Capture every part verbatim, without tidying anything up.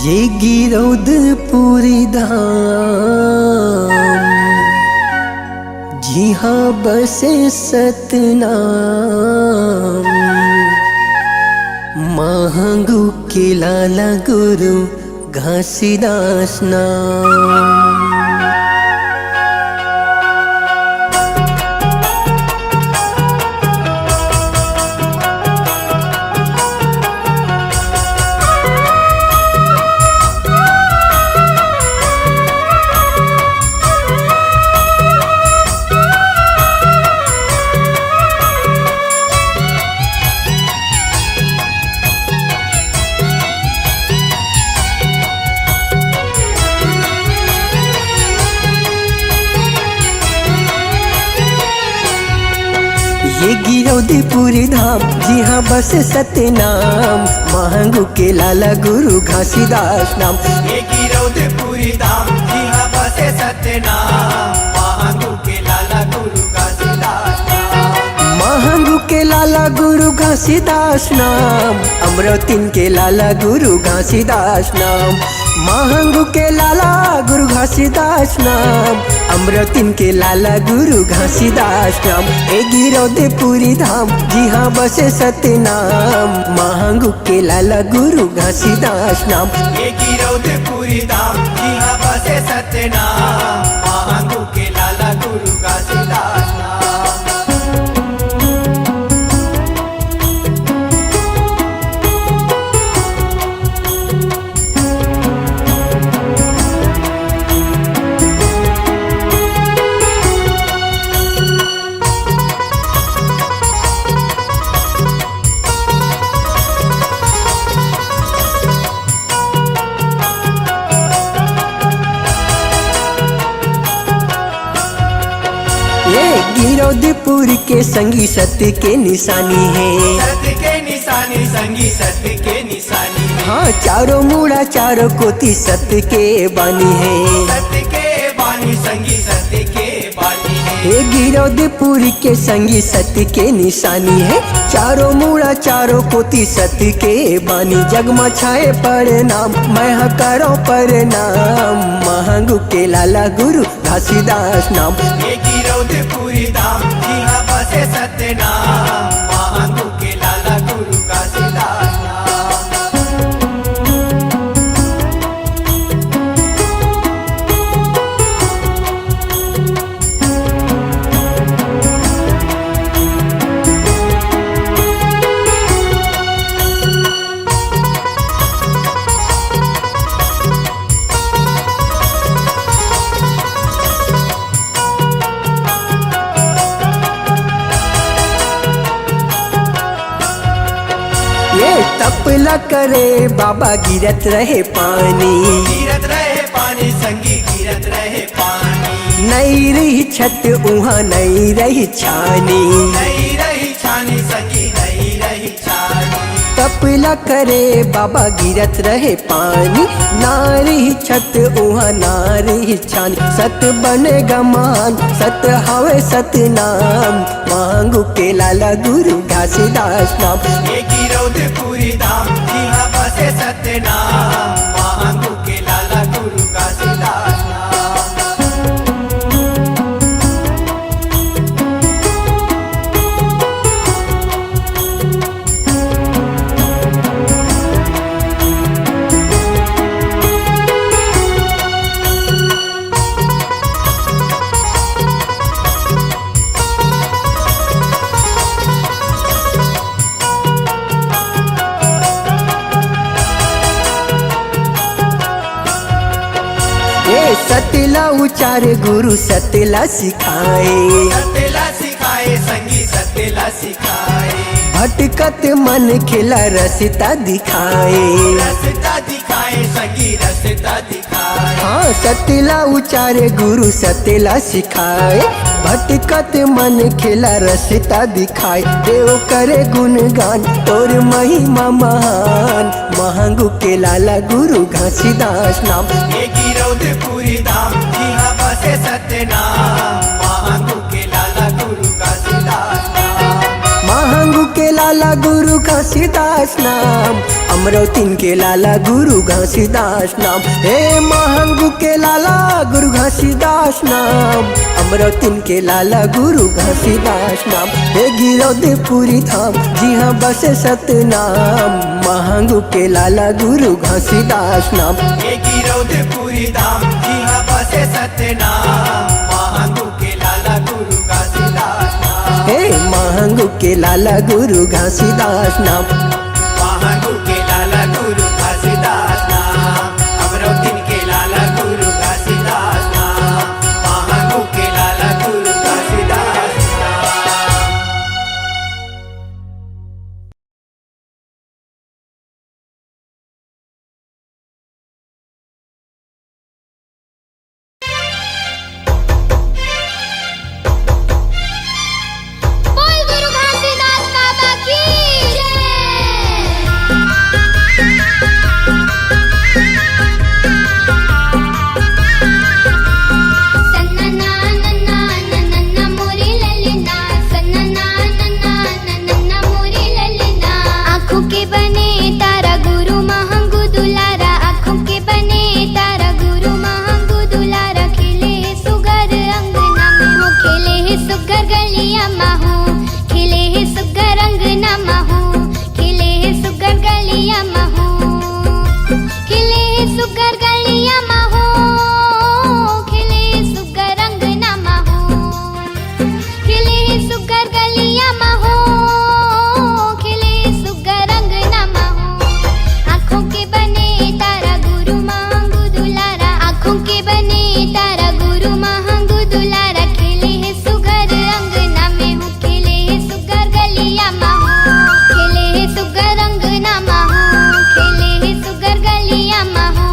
ये गिरौदपुरी धाम, जिहाँ बसे सतनाम, महंगू के लाला गुरु घासीदास नाम। ये गिरौदपुरी धाम, जिहाँ बसे सतनाम, महंगू के लाला गुरु घासीदास नाम। ये गिरौदपुरी धाम, जिहाँ बसे सतनाम, महंगू के लाला गुरु घासीदास नाम। महंगू के लाला गुरु घासीदास नाम, अमरौतिन के लाला गुरु घासीदास नाम। महंगू के लाला गुरु घासीदास नाम, अमरौतिन के लाला गुरु घासीदास नाम। ए गिरौदपुरी धाम, जिहाँ बसे सतनाम, महंगू के लाला गुरु घासीदास नाम। ए गिरौदपुरी धाम, जिहाँ बसे सतनाम, महंगू के लाला गुरु घासीदास नाम। ये गिरौदपुर के संगी सत्य के निशानी हे। सत्य के निशानी, संगी सत्य के निशानी हे। हाँ, चारों मुड़ा चारों कोती सत्य के बानी हे। सत्य के बानी, संगी सत्य के बानी हे। ये गिरौदपुर के संगी सत्य के निशानी हे। चारों मुड़ा चारों कोती सत्य के बानी। जग म छाए परनाम, मैं ह करों परनाम, महंगू के लाला गुरु घासीदास नाम। ये गिरौदपुरी धाम, जिहाँ बसे सतनाम, महंगू के लाला गुरु घासीदास नाम। ये तपला करे बाबा गिरत रहे पानी। गिरत रहे पानी, संगी गिरत रहे पानी। नई रही छत उहाँ नई रही छानी। नई रही छानी, संगी नई रही छानी। तपला करे बाबा गिरत रहे पानी। ना रही छत उहाँ ना रही छानी। सत बने गमान, सत हवे सतनाम, महंगू के लाला गुरु घासीदास नाम। ये गिरौदपुरी धाम, जिहाँ बसे सतनाम, महंगू के लाला गुरु घासीदास नाम। ए सतला उचारे गुरु सतला सिखाए। सतला सिखाए, संगी सतला सिखाए। भटकत मनखे ला रस्ता दिखाए। रस्ता दिखाए, संगी रस्ता दिखाए। हाँ, सतला उचारे गुरु सतला सिखाए। भटकत मनखे ला रस्ता दिखाए। देव करे गुणगान तोर महिमा महान। महंगू के लाला गुरु घासीदास नाम। ये गिरौदपुरी धाम, जिहाँ बसे सतनाम, महंगू के लाला गुरु घासीदास नाम। महंगू के लाला गुरु घासीदास नाम, अमरौतिन के लाला गुरु घासीदास नाम, हे महंगू के लाला गुरु घासीदास नाम, अमरौतिन के लाला गुरु घासीदास नाम, हे गिरौदपुरी धाम जिहाँ बसे सतनाम, महंगू के लाला गुरु घासीदास नाम। हे गिरौदपुरी धाम जिहाँ बसे सतनाम, महंगू के लाला गुरु घासीदास नाम। हे महंगू के लाला गुरु घासीदास नाम। महंगू के लाला गुरु घासीदास नाम। अमरौतिन के लाला गुरु घासीदास नाम। महंगू के लाला गुरु घासीदास नाम। बोल गुरु घासीदास बाबा की जय। सन्ना ना नन्ना नन्ना मोरी ललना, सन्ना ना नन्ना नन्ना मोरी ललना। आँखों के बने तारा गुरु महंगू दुलारा, आँखों के बने तारा गुरु महंगू दुलारा। खिले हे सुगर अंगना में हो, खिले हे सुगर गलिया मा हो, खिले हे सुगर अंगना मा हो, खिले हे सुगर गलिया मा हो, खिले हे सुगर गलिया मा हो, खिले हे सुगर अंगना मा हो। खिले हे सुग्घर गलिया मा हो, खिले हे सुग्घर अंगना मा हो। आँखों के बने तारा गुरु महंगू दुलारा, आँखों के बने तारा गुरु महंगू दुलारा। खिले हे सुग्घर अंगना में हो, खिले हे सुग्घर गलिया मा हो, खिले हे सुग्घर अंगना मा हो, खिले हे सुग्घर गलिया मा हो।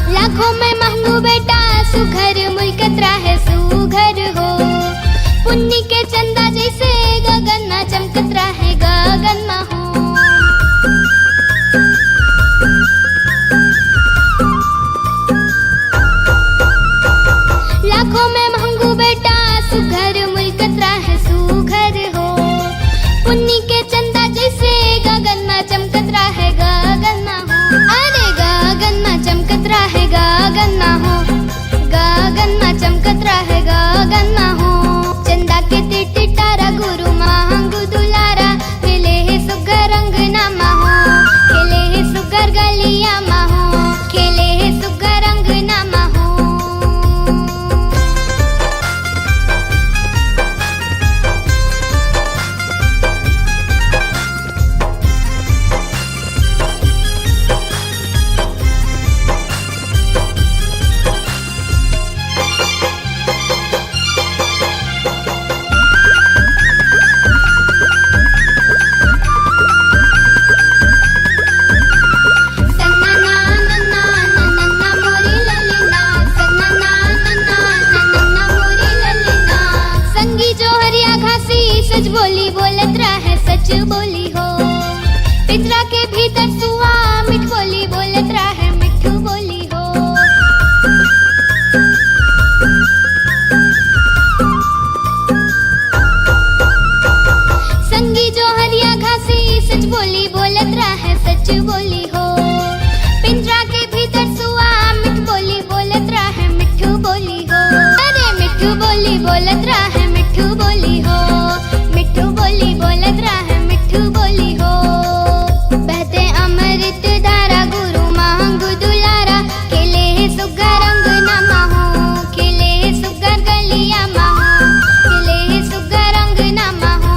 लाखों में महंगू बेटा सुघर मुल्कत राहे सुघर हो। पुन्नी के चंदा जैसे गगन मा चमकत राहे गगन मा हो। लाखों में महंगू बेटा सुघर मुल्कत राहे सुघर हो। पुन्नी के चंदा जैसे गगन मा चमकत राहे गगन मा हो। अरे गगन मा चमकत राहे गगन मा हो, गगन मा चमकत राहे गगन मा हो। चंदा के टिटटारा गुरु महंगू दुलारा, खिले हे सुग्घर अंगना मा हो, खिले हे सुग्घर गलिया मा हो, खिले हे सुग्घर अंगना मा हो। संगी जोहरिया घासी सच बोली बोलत रहे, सच बोली हो। पिंजरा के भीतर सुआ मिठ बोली बोलत रहे, मिठू बोली हो। संगी जोहरिया घासी सच बोली बोलत रहे, सच बोली हो। पिंजरा के भीतर सुआ मिठ बोली बोलत रहे, मिठू बोली हो। अरे मिठू बोली बोलत रहे, मिठू बोली हो, मिठू बोली बोलत रहे, मिठू बोली हो। बहते अमृत धारा गुरु महंगू दुलारा, खिले हे सुग्घर अंगना मा हो, खिले हे सुग्घर गलिया मा हो, खिले हे सुग्घर अंगना मा हो।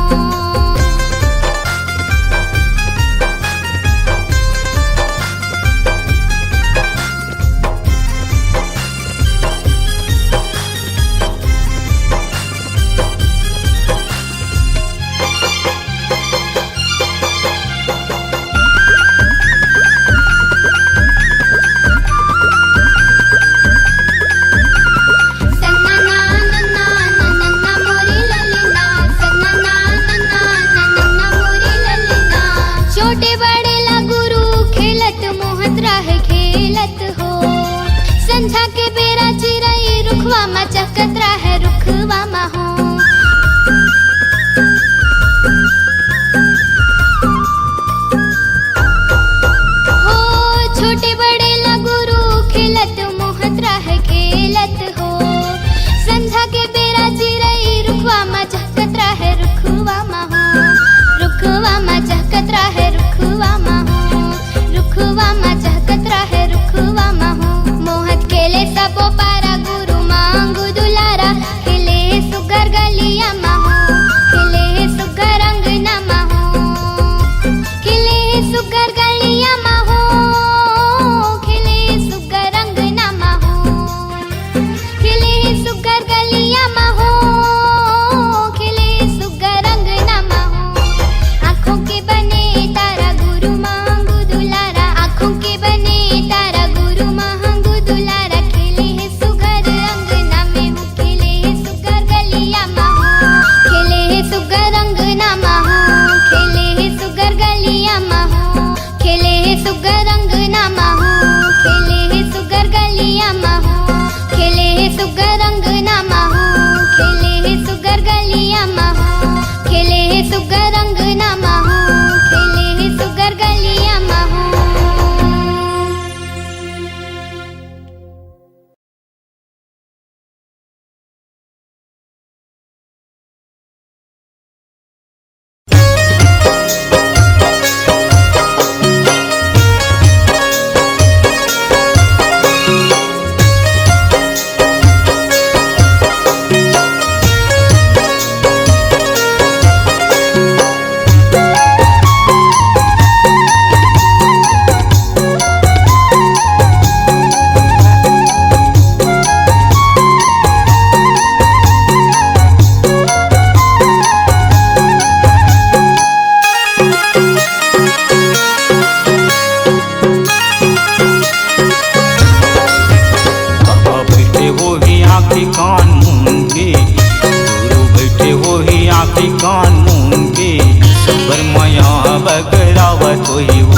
सबर मया बगरावत होही वो,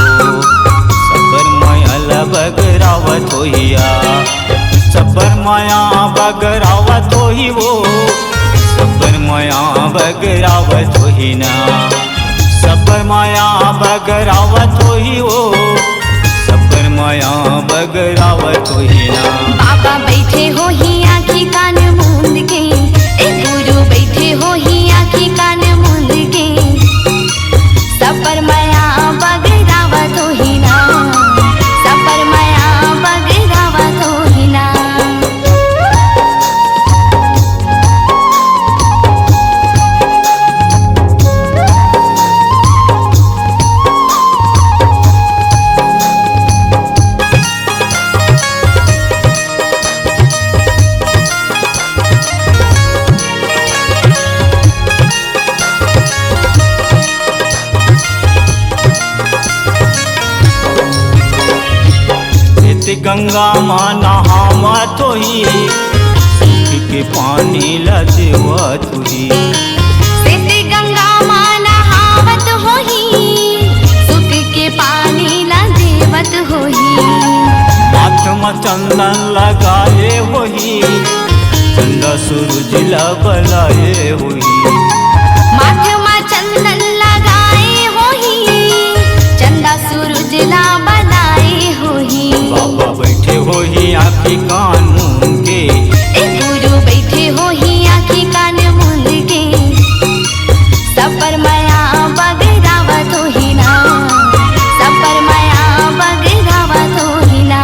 सबर मया ल बगरावत होही या, सबर मया बगरावत होही वो, सबर मया बगरावत होही ना, सबर मया बगरावत होही वो, सबर मया बगरावत होही ना। बाबा बइठे होही आँखी कान मूंद के, ए गुरु बइठे होही आँखी कान मूंद के। सबर मया बगरावत होही ना, सबर मया बगरावत होही ना। एती गंगा मा नहावत होही, सुख के पानी ला देवत होही। एती गंगा मा नहावत होही, सुख के पानी ला देवत होही। माथ मा चंदन लगाए होही, चंदा सूरज ला बलाए होही। माथ मा चंदन लगाए होही, चंदा सूरज ला बलाए होही। बाबा बइठे होही आँखी कान मूंद के, ए गुरु बइठे होही आँखी कान मूंद के। सबर मया बगरावत होही ना, सबर मया बगरावत होही ना।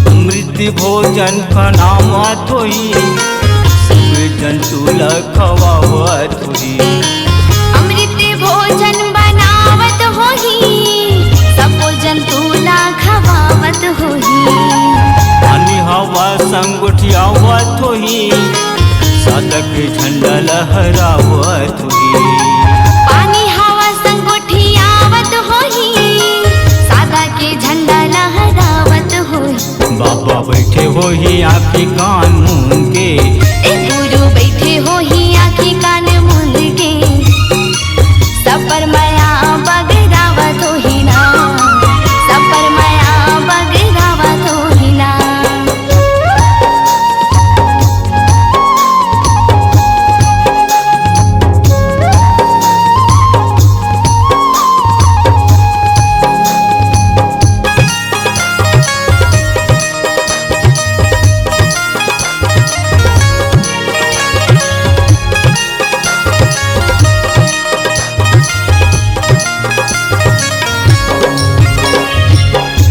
अमृत भोजन बनावत होही, सब जंतु ल खवावत होही। अमृत भोजन बनावत होही, सबो जंतु ला खवावत होही। पानी हवा संग गोठियावत होही, सादा के झंडा लहरावत होही। पानी हवा संग गोठियावत होही, सादा के झंडा लहरावत होही। बाबा बइठे होही आँखी कान मूंद के। ए गुरु बइठे होही आँखी कान मूंद के। सबर मया बगरावत होही ना, सबर मया बगरावत होही ना।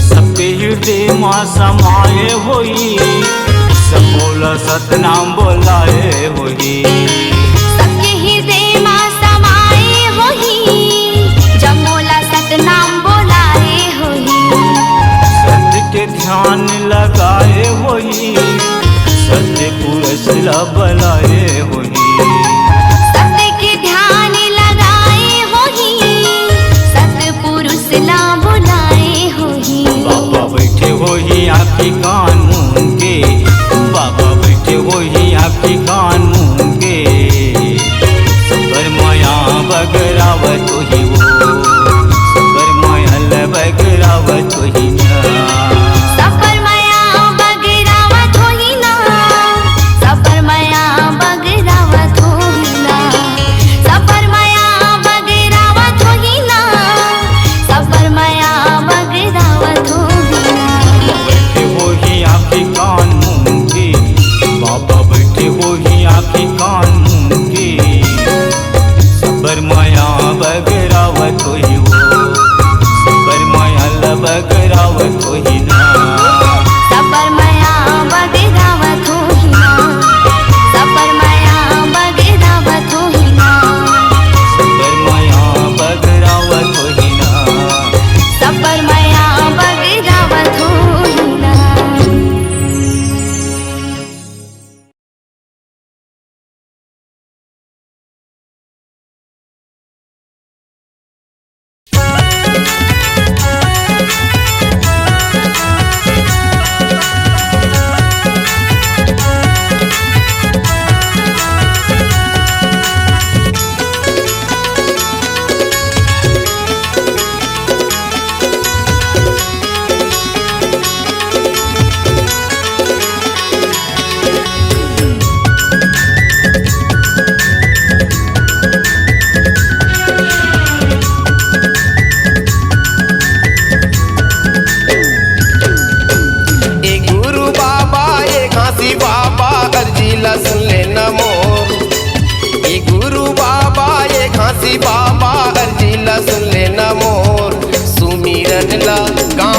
सबके हृदय मा समाए होही, सबो ला सतनाम बोलाए होही। सबके हृदय मा समाए होही, जम्मो ला सतनाम बोलाए होही। सत्य के ध्यान लगाए होही, सत्य पुरुष ला बलाए होही। सत्य के ध्यान लगाए होही, सत्य पुरुष ला बुलाए होही। बाबा बइठे होही आँखी कान मूंद के, बाबा बइठे होही आँखी कान मूंद के। सबर मया बगरावत होही वो, सबर मया ल बगरावत होही ना। सबर मया बगरावत होही ना, सबर मया बगरावत होही ना, सबर मया बगरावत होही ना, सबर मया बगरावत होही ना। बइठे होही आँखी कान मूंद के, बाबा बइठे होही आँखी कान मूंद के। सबर मया बगरावत होही वो, सबर मया ल बगरावत होही ना। सबर मया बगरावत होही ना, सबर मया बगरावत होही ना। सबर मया बगरावत होही ना। सबर मया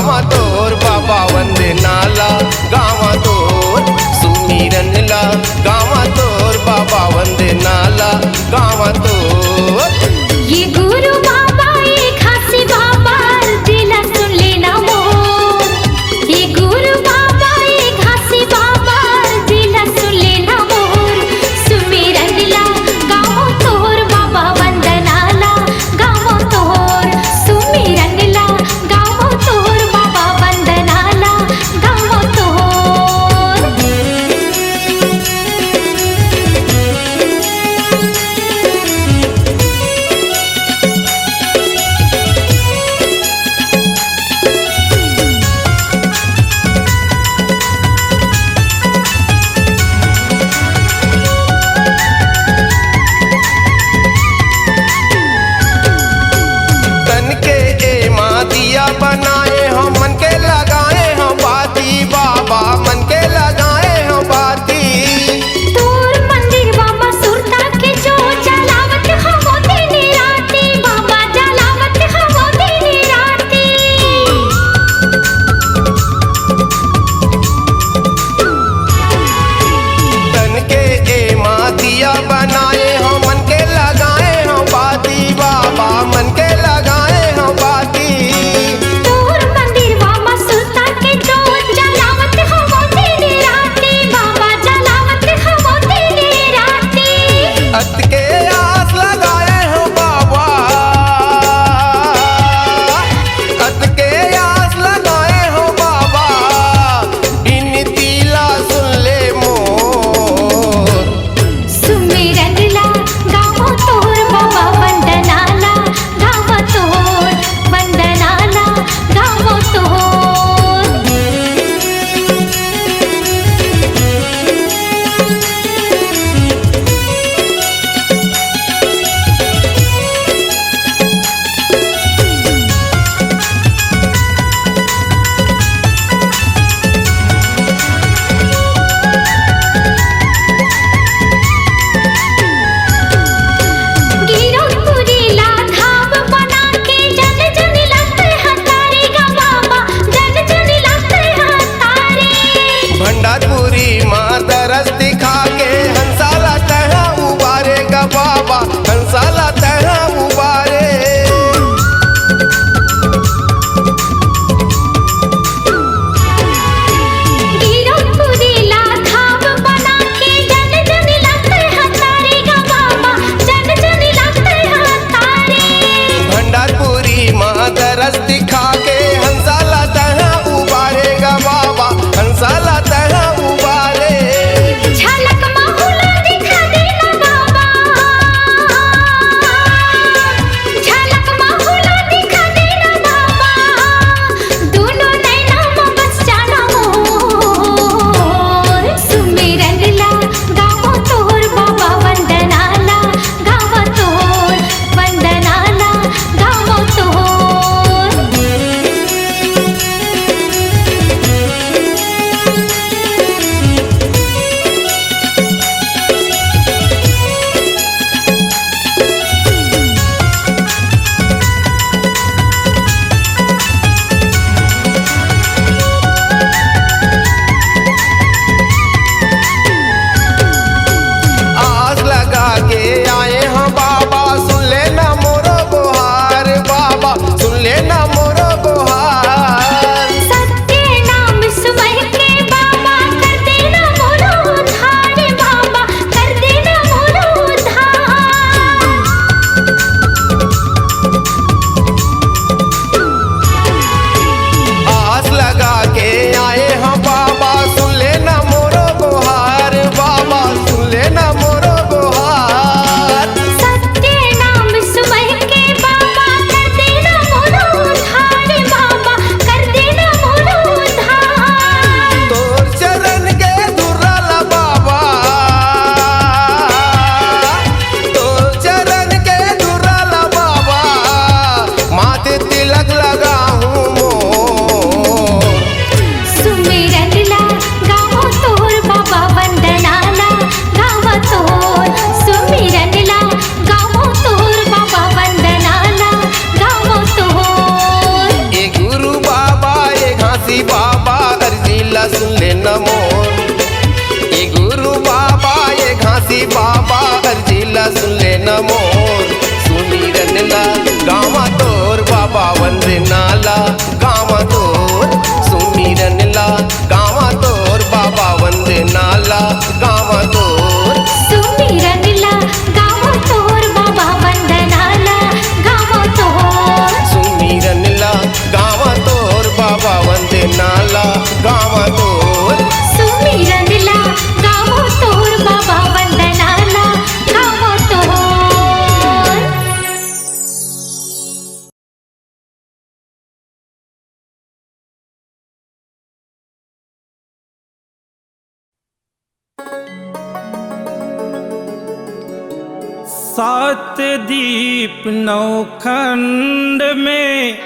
गावा तोर बाबा वंदना ला, गावा तोर सुमिरन ला, गावा तोर बाबा वंदना ला, गावा तोर। ये गुरु बाबा, ये खासी बाबा, दिला सुन लेना मोर। ये गुरु बाबा, ये खासी बाबा, दिला सुन लेना मोर। सुमिरन ला गावो तोर बाबा, वंदना ला गावो तोर। सुमिरन ला गावो तोर बाबा, वंदना ला गावो तोर। सात दीप नौ खंड में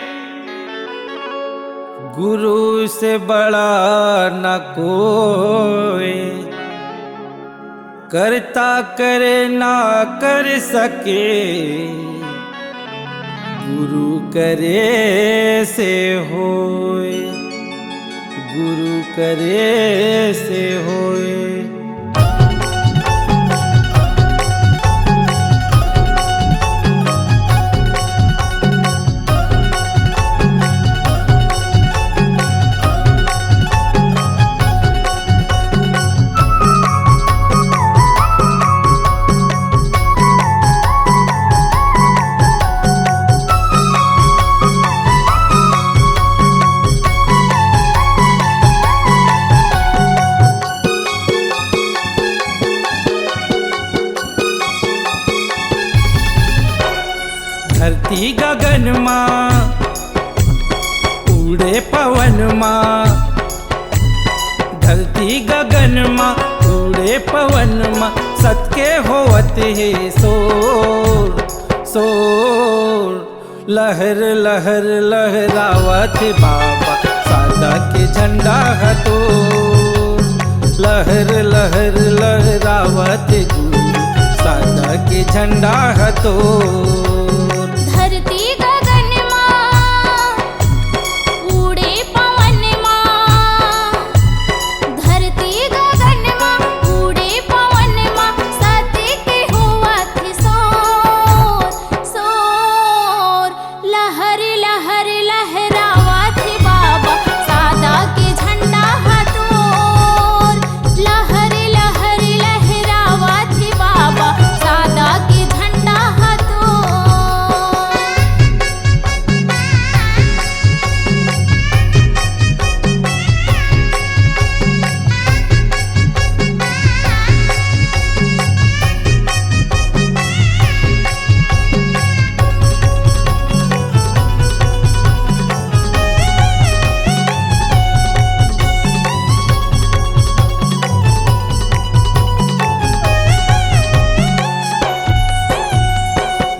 गुरु से बड़ा न कोई, करता करे ना कर सके, गुरु करे से होए, गुरु करे से होए। धरती गगन मा उड़े पवन मा, धरती गगन मा उड़े पवन मा, सत के होवत हे शोर, शोर। लहर लहर लहरावत बाबा सादा के झंडा ह तो, लहर लहर लहरावत गुरु सादा के झंडा ह तो। धरती गगन मा उड़े पवन मा, धरती गगन मा उड़े पवन मा, सत के होवत हे शोर, शोर। लहर लहर लहरावत हे बाबा सादा के झंडा ह तोर, लहर लहर लहरावत हे बाबा सादा के झंडा ह तोर।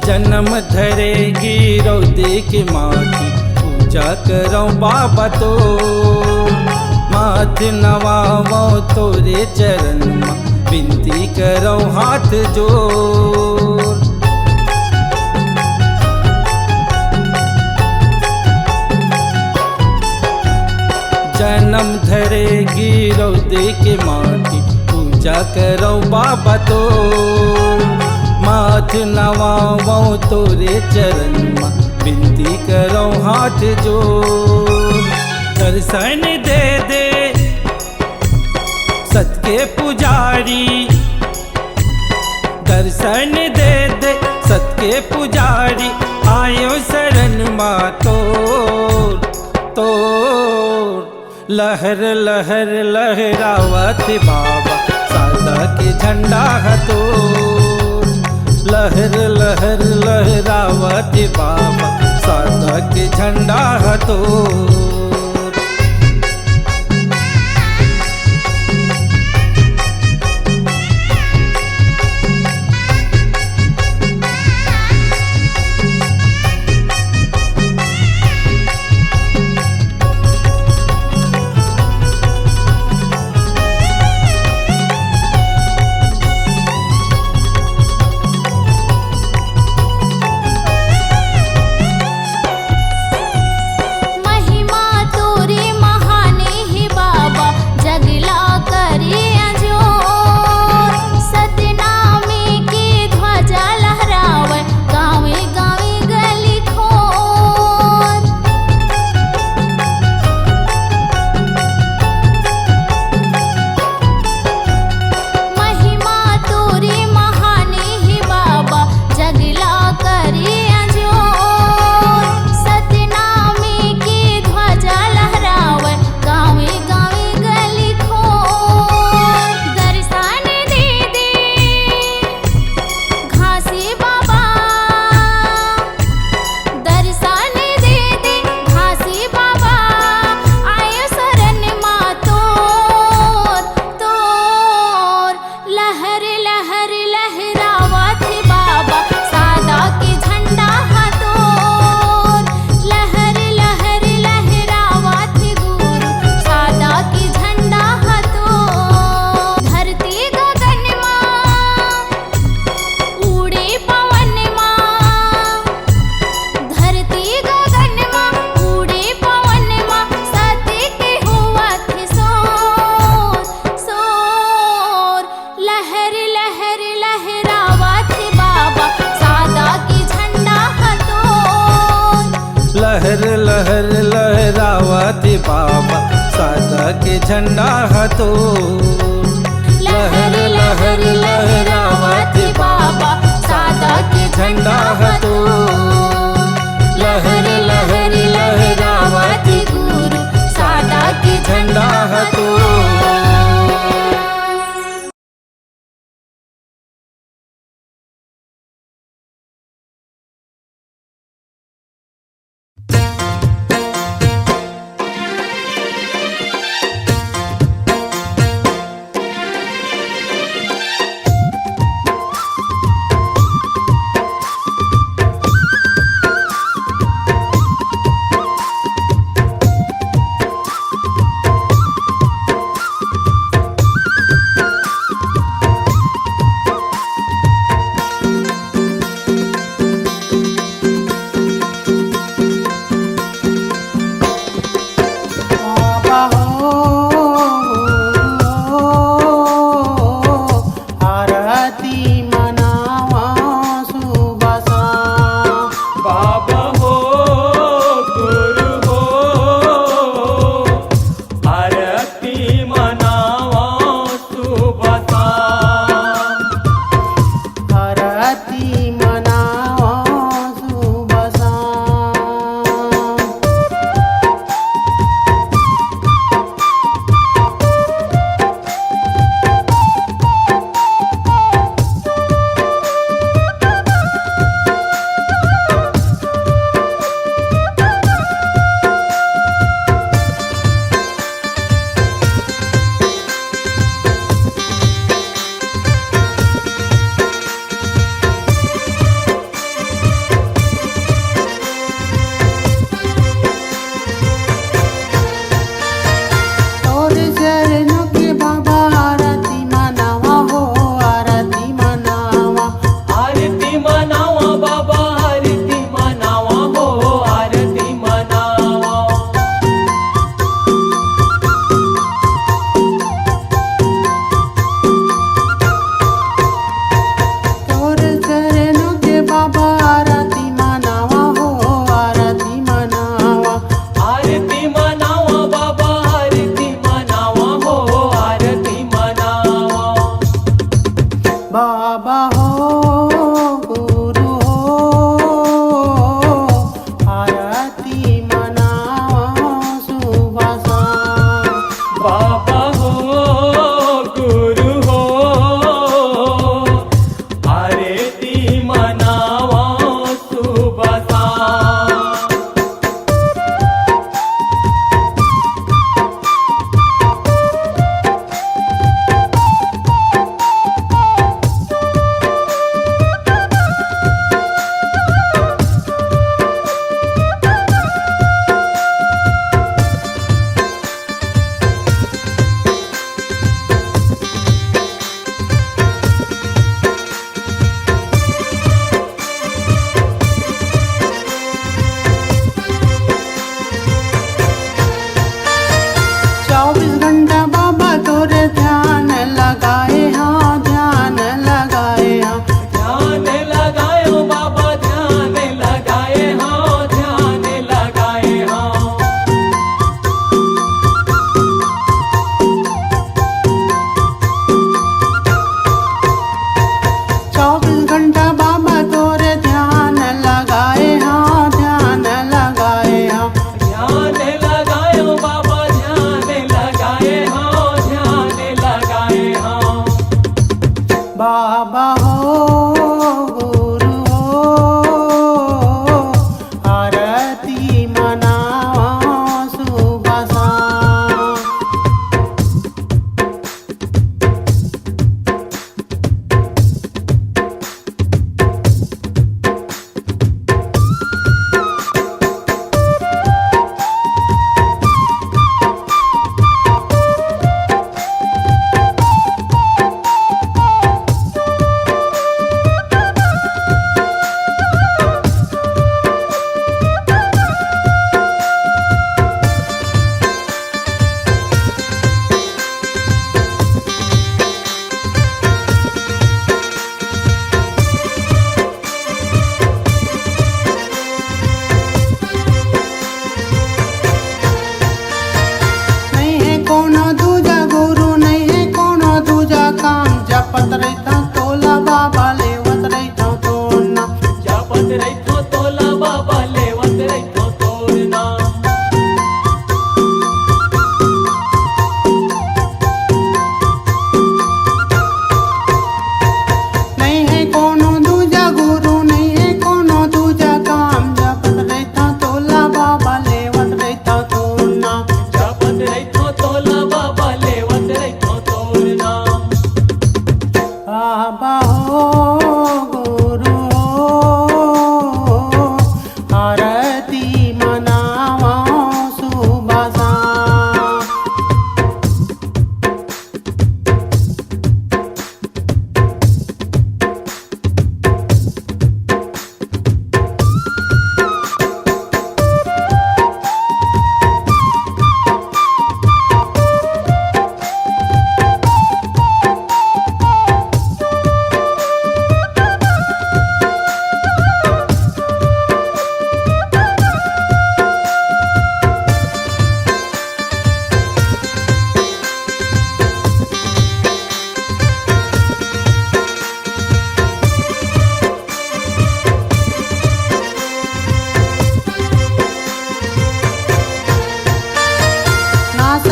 जनम धरे गिरौ देख माटी, पूजा करौ बाबा तो। माथ नवावौ तोरे चरण मा, बिनती करौ हाथ जोर। जनम धरे गिरौ देख माटी, पूजा करौ बाबा तो। माथ नवावौ तोरे चरण मा, बिनती करौ हाथ जोर। दर्शन दे दे सत के पुजारी, दर्शन दे दे सत के पुजारी, आयौ शरण मा तोर, तोर। लहर लहर लहरावत बाबा सादा के झंडा ह तोर, लहर लहर लहरावत बाबा सादा के झंडा ह तोर। महिमा लहरावत बाबा सादा के झंडा ह तो। लहर लहर लहरावत बाबा सादा के झंडा ह तो। लहर लहर लहरावत गुरु सादा के झंडा ह तो।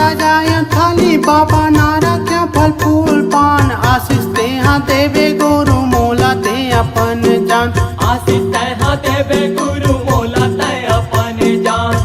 सजाय थाली बाबा ना रख्या फल फूल पान, आशीष तेहा देबे गुरु मोला दे अपन जान। आशीष तेहा देबे गुरु मोला दे अपन जान।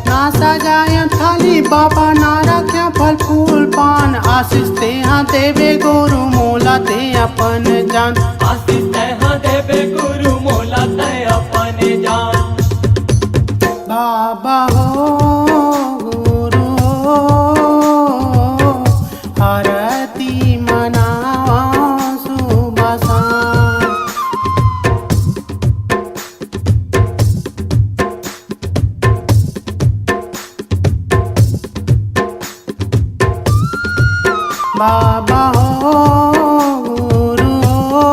ना सजाय थाली बाबा ना रख्या फल फूल पान, आशीष तेहा देबे गुरु मोला दे अपन जान। आशीष तेहा देबे गुरु मोला दे अपन जान। बाबा हो गुरु हो, आरती मनावा सुबह शाम। बाबा हो गुरु हो,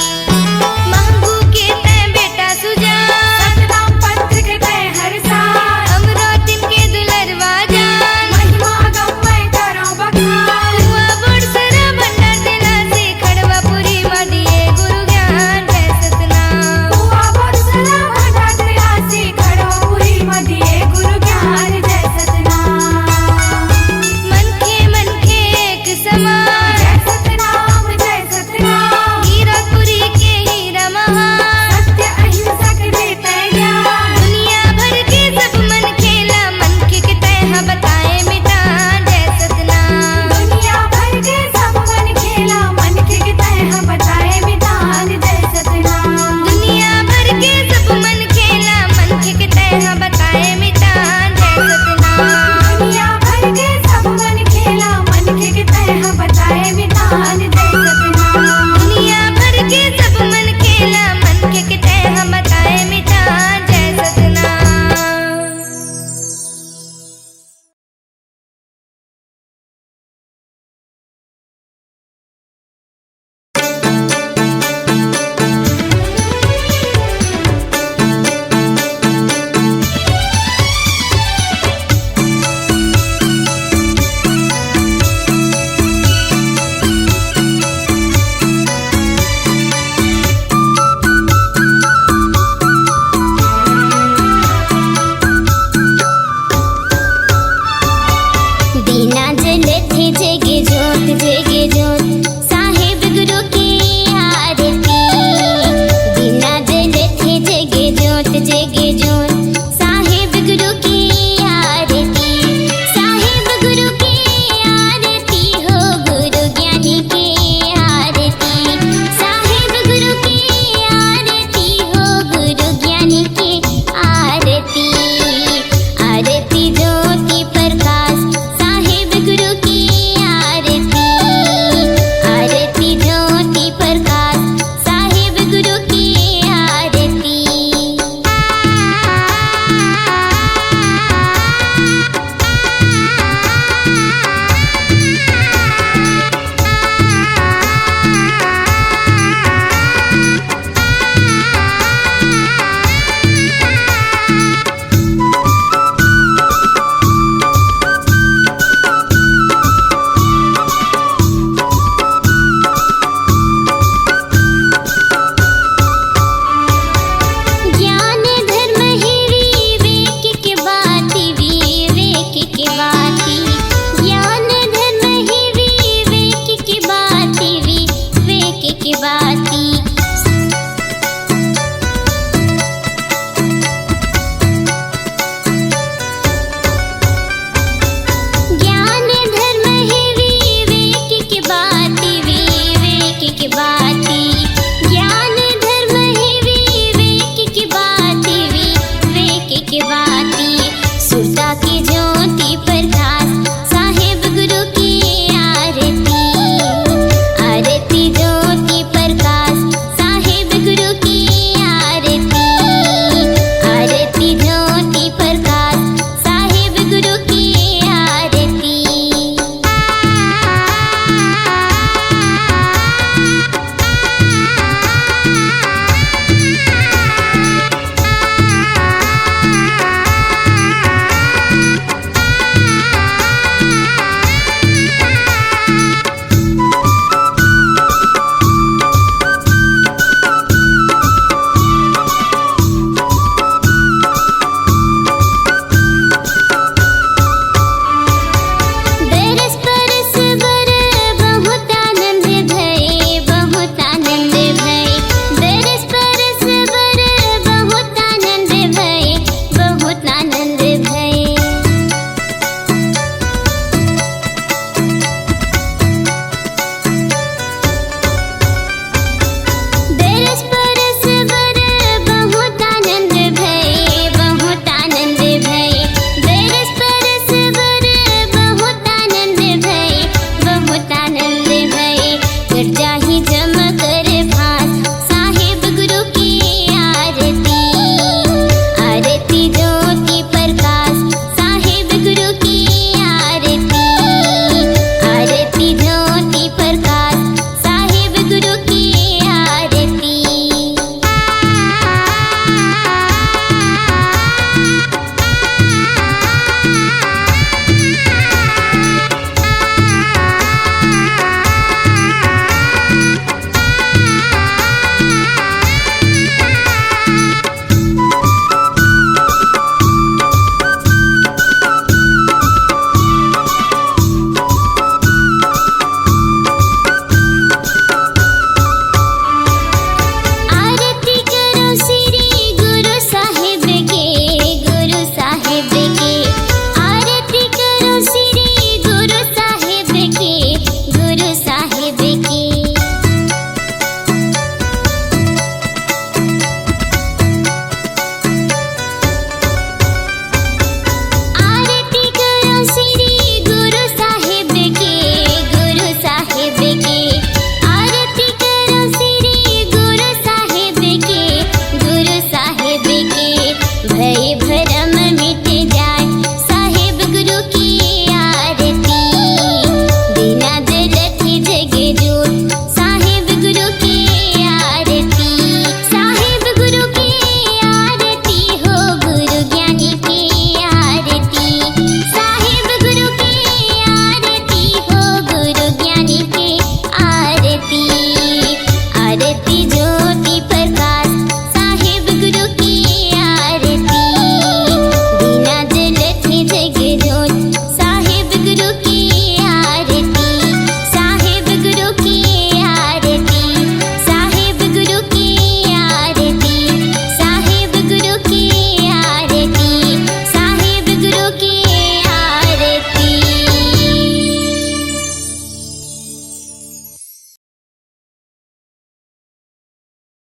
महंगू के तैं बेटा सुजान, सतनाम पंथ के तैं हर साल, अमरावती के दुलरवा जान, महिमा गम मैं करो बखान। हुआ बड़सरा भंडार दिला से खड़वापुरी म दिए गुरु ज्ञान, जय सतनाम। हुआ बड़सरा भंडार दिला से खड़वापुरी म दिए गुरु ज्ञान, जय सतनाम। मनखे मनखे एक समान, जय सतनाम, जय सतनाम। हीरापुरी के हीरा महान, सत्य अहिंसक रे तैं ज्ञान। दुनिया भर के सब मनखे ला मनखे के तैं ह बताए मितान, जय सतनाम। दुनिया भर के सब मनखे ला मनखे के तैं ह बताए मितान, जय सतनाम। दुनिया भर के सब मनखे ला मनखे के तैं ह बताए मितान, जय सतनाम। दुनिया भर के सब मनखे ला मनखे के तैं ह बताए मितान, जय सतनाम। दुनिया भर के सब मनखे ला मनखे के तैं ह बताए मितान, जय सतनाम। दीना जलथे जगे जोत, जगे जोत, साहेब गुरु की आरती। दीना जलथे जगे जोत, जगे जोत, साहेब गुरु की आरती। साहेब गुरु की आरती हो, गुरु ज्ञानी की आरती। साहेब गुरु की आरती हो, गुरु ज्ञानी की आरती। आरती ज्योति प्रकाश साहेब गुरु की आरती। आरती ज्योति प्रकाश साहेब गुरु की आरती। ज्ञान धर्म ही विवेक के बाती, विवेक के बाती। ज्ञान धर्म ही विवेक के बाती, विवेक के बाती। ज्ञान धर्म ही विवेक के बाती, विवेक के बाती।